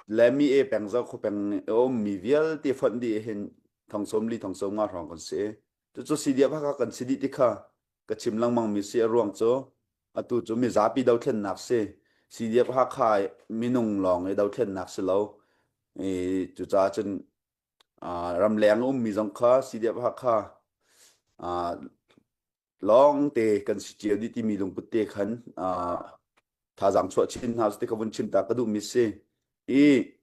Le mi e peng zo khu peng a ummi vialte fonh dih hin thong 40 thong 50 hrawng kan si. Cucu CDF Hakha kan si dih ti kha ka chim lengmang mi si a ruang cu atu cu mizapi dothlennak si. CDF Hakha minung lawng i dothlennak si lo. I cucaah cun ramleng a ummi zong kha CDF Hakha lawng te kan si cio dih timi lungput te khan thazaang chuah chin hna ti ka vun chim ta ka duhmi si. I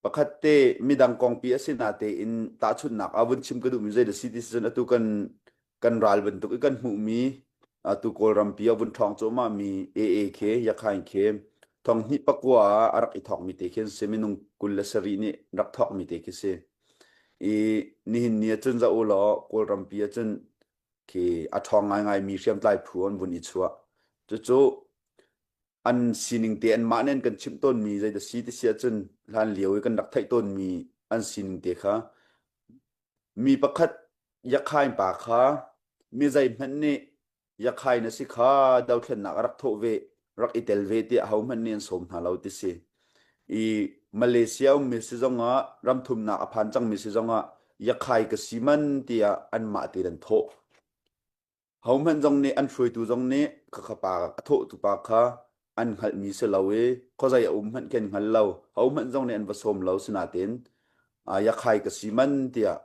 pakhat te midang kongpi a si na tein tahchunhnak ah vun chim ka duhmi zei da si ti si cun atu kan kan ral bantuk i kan hmuhmi atu Kawlrampi ah vun ṭhawng cuahmah mi AA khi Yakhain khi thong hnih pakua ah a rak i thawkmi te khi an si minung 27 nih rak thawkmi te khi si. I nihin ni ahcun za u law Kawlrampi ahcun khi a ṭhawng ngaingaimi hriamtlai phu an vun i chuah. Cucu an sining te anmah nih an kan chimh tawnmi zei dah si ti si ahcun hlan lio i kan rak theih tawnmi an sining te kha mi pakhat yakhain pa kha mi zeihmanh nih yakhain a si kha dothlennak a rak thawh ve rak i tel ve tiah ahohmanh nih an sawm hna lo ti si. I Malaysia ummi si zongah ramthumnak a phan cangmi si zongah yakhai ka si man tiah anmah tein an thawh. Hohmanh zong nih an hruaitu zong nih khakha pa a thawhtu pa kha an hngalhmi si lo i khuazei a um hmanh khi an hngal lo. Hohmanh zong nih an va sawm lo sinain yakhai ka si man tiah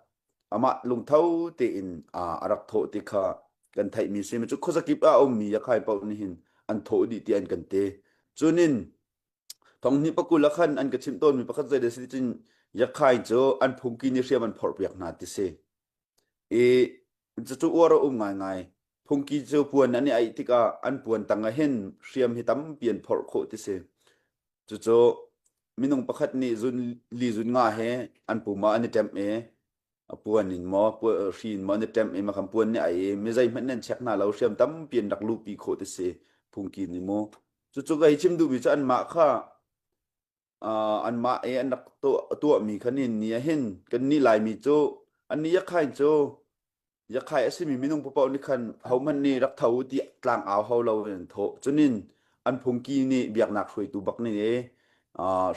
amah lungtho tein a rak thawh ti kha kan theihmi si. Cu khuazakip ah a ummi yakhai paoh nih hin an thawh dih ti an kan ti. Cunin thonghnih pakul ah khan an ka chimh tawnmi pakhat zei dah si cun yakhai cu an phungki nih hriam an phorhpiak hna ti si. I cucu uar a um ngaingai. Phungki cu puan an i aih tikah an puan tang ah hin hriam hi tampi an phorh khawh ti si. Cucu minung pakhat nih zun li zun nga he an pum ah an i ṭemh i a puan in maw hri in maw an i ṭemh i makhan puan nih ai i mi zeihmanh nan check hna lo hriam tampi an rak luhpi khawh ti si phungki nih mu. Cucu ka hi chim duhmi cu anmah kha anmah i an rak tuahmi kha ni ni ah hin kannih Laimi cu annih Yakhain cu Yakhai a simi minung paoh nih khan hohmanh nih rak tho u ti tlang au ho lo in an thawh. Cunin an phungki nih biaknak hruaitu bak nih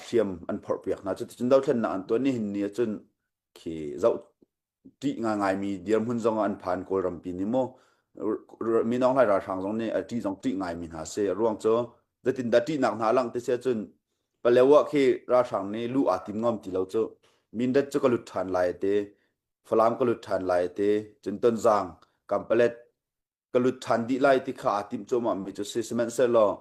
hriam an phorhpiak hna. Cuticun dothlennak an tuah nihin ni ahcun khi zoh ṭih ngaingaimi dirhmun zong ah an phan Kawlrampi nih mu Min Aung Hlaing ralhrang zong nih a ṭih zong ṭih ngaimi hna si. A ruang cu zeitindah ṭihnak hna a langh ti si ahcun Palewa khi ralhrang nih luh aa tim ngam ti lo cu. Mindat cu ka lut ṭhan lai a ti. Falam ka lut ṭhan lai a ti. Cun Tonzang, Kampalet ka lut ṭhan dih lai ti kha aa timh cuahmah mi cu si. Sihmanhsehlaw.